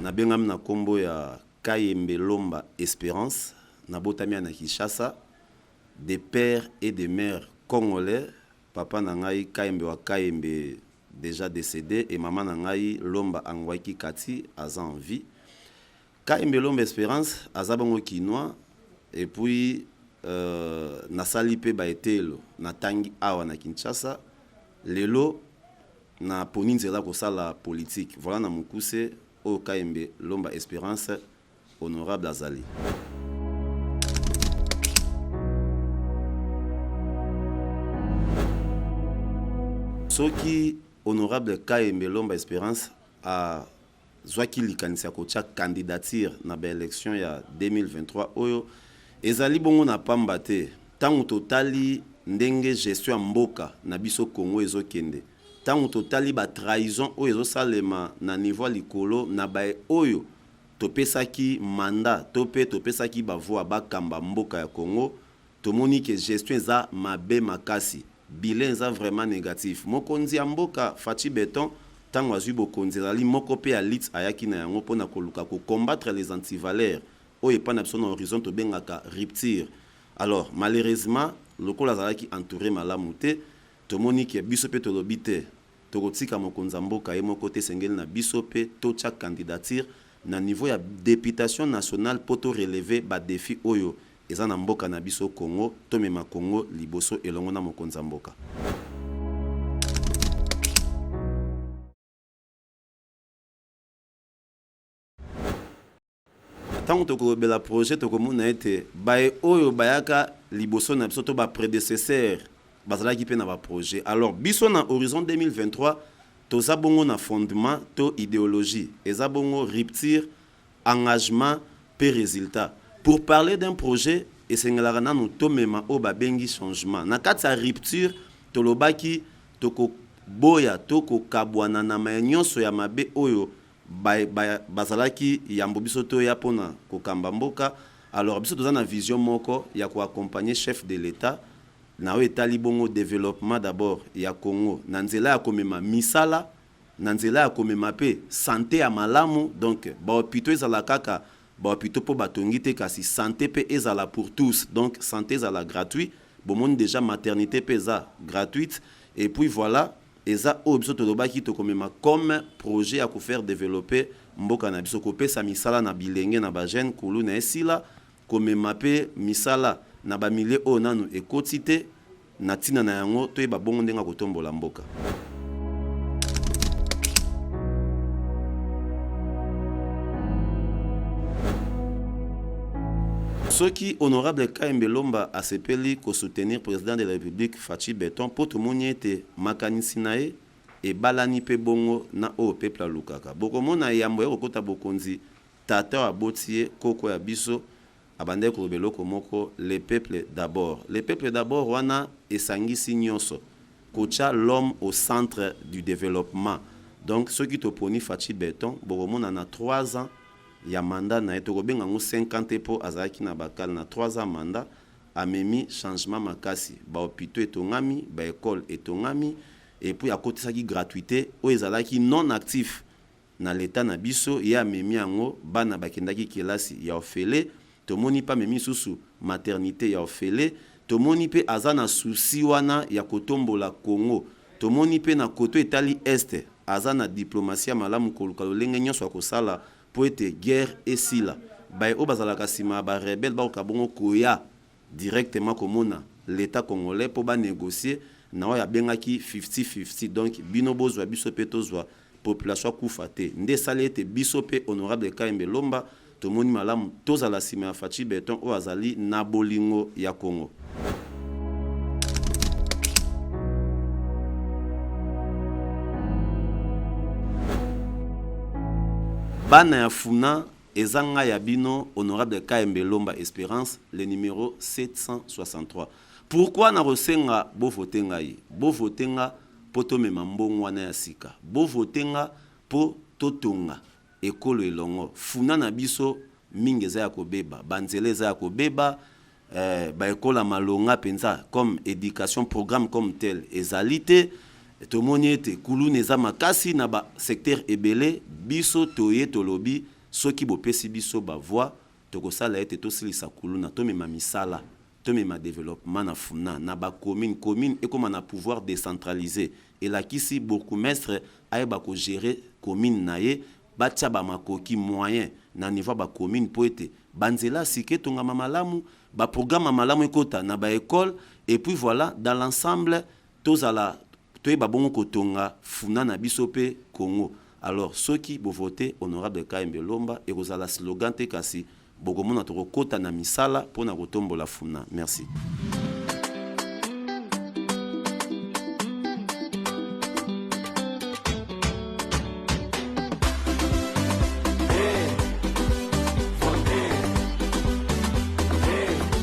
Nabengami na kombo ya Kayembe Lomba Esperance, nabotami na Kinshasa, de père et de mère congolais. Papa na ngai Kayembe wa Kayembe, déjà décédé, et maman na ngai Lomba Angwaki Kati, aza en vie. Kayembe Lomba Esperance aza bongo kinois, et puis nasali mpe baetelo, natangi awa na Kinshasa. Lelo naponi nzela kosala politique. Voilà na mokuse oyo Kayembe Lomba Esperance honorable azali. Soki honorable Kayembe Lomba Esperance azwaki likanisi ya kotia candidature na baélection ya 2023 oyo, ezali bongo na pamba te. Ntango totali ndenge gestion ya mboka na biso Congo ezokende, ntango totali batrahison oyo ezosalema na niveau ya likolo na baye oyo topesaki mandat to mpe topesaki bavoix bakamba mboka ya Congo, tomoni ke gestion eza mabe makasi, bilan eza vraiment négatif. Mokonzi ya mboka Fatshi Béton, ntango azwi bokonzi, ezali moko mpe ya lit ayaki na yango mpona koluka kocombattre les antivaleurs oyo epai na biso na Horizon tobengaka rupture. Alors malheureusement, lokola azalaki entouré malamu te, tomoni ke biso mpe tolobi te, tokotika mokonzi ya mboka ye moko te. Esengeli na biso mpe totya candidature na niveau ya députation nationale mpo torelever badéfis oyo eza na mboka na biso Congo, tomema Congo liboso elongo na mokonzi ya mboka. Ntango tokolobela projet, tokomona ete baye oyo bayaka liboso na biso to baprédécesseur bazalaki mpe na baprojet. Alors biso na Horizon 2023 toza bongo na fondement to idéologie, eza bongo rupture, engagement mpe résultat. Pour parler d'un projet, esengelaka nanu tomema oyo babengi changement. Na kati ya rupture, tolobaki tokoboya to kokabwana na maya nyonso ya mabe oyo bazalaki yambo biso toya mpona kokamba mboka. Alors biso toza na vision moko ya koaccompagner chef de l'État na oyo etali bongo développement d'abord ya Congo, na nzela ya komema misala, na nzela ya komema mpe santé ya malamu. Donc bahôpitaux ezala kaka bahôpitaux mpo batongi te, kasi santé mpe ezala pour tous, donc santé ezala gratuit. Bomoni déjà maternité mpe eza gratuite. Et puis voilà, eza oyo biso tolobaki tokomema comme projet ya kofaire développer mboka na biso, kopesa misala na bilenge, na bajeune, kuluna esila, komema mpe misala na bamilieu oyo nanu ekoti te. Na ntina na yango, toyeba bongo ndenge akotombola mboka. Soki honorable Kayembe Lomba asepeli kosoutenir président de la République Fatshi Béton, mpo tomoni ete makanisi na ye ebalani mpe bongo na oyo peuple alukaka. Bokomona yambo ya kokota bokonzi, tata oyo aboti ye, koko ya biso, abandaki koloba eloko moko: "Le peuple d'abord." Le peuple d'abord wana esangisi nyonso, kotia l'homme au centre du développement. Donc soki toponi Fatshi Béton, bokomona na 3 ans ya mandat na ye, tokobenga yango 50 mpo azalaki na bakale, na 3 ans mandat amemi changement makasi: bahôpitaux etongami, baécole etongami, et puis akotisaki gratuité oyo ezalaki non actif na leta na biso. Ye amemi yango, bana bakendaki kelasi ya ofele. Tomoni mpe amemi lisusu maternité ya ofele. Tomoni mpe aza na souci wana ya kotombola Congo. Tomoni mpe na koto etali Est, aza na diplomatie ya malamu, koluka lolenge nyonso ya kosala mpo ete guerre esila. Baye oyo bazalaka nsima ya barebelles bakoka bongo koya directement komona l'État congolais mpo banégocier na oyo abengaki 50-50. Donc bino bozwa, biso mpe tozwa, population akufa te. Nde esali ete biso mpe honorable Kayembe Lomba tomoni malamu tozala nsima ya Fatshi Béton oyo azali na bolingo ya Congo. Bana ya Funa, eza ngai ya bino honorable Kayembe Lomba Espérance, le numéro 763. Pourquoi nakosenga bovote ngai? Bovote nga mpo tomema mbongo wana ya sika. Bovote nga mpo totonga ekolo elongo. Funa na biso mingi eza ya kobeba, banzela eza ya kobeba, baekole ya malonga mpenza comme éducation, programme comme tel ezali te. Tomoni ete kuluna eza makasi na basecteur ebele. Biso toye, tolobi Soki bopesi biso ba voix, tokosala ete tosilisa kuluna, tomema misala, tomema developpement na Funa, na ba commune. Commune ekoma na pouvoir decentralise, elakisi bourgmestre ayeba ko gerer commune na ye, batia ba makoki, moyen, na niveau ya ba commune mpo ete ba nzela ya sika etongama malamu, ba programme ya malamu ekota na ba ecole, et puis voilà, dans l'ensemble tozala toyeba bongo kotonga Funa na biso mpe Congo. Alors soki bo voter honorable Kayembe Lomba, ekozala slogan te, kasi bokomona tokokota na misala mpo na kotombola Funa. Merci.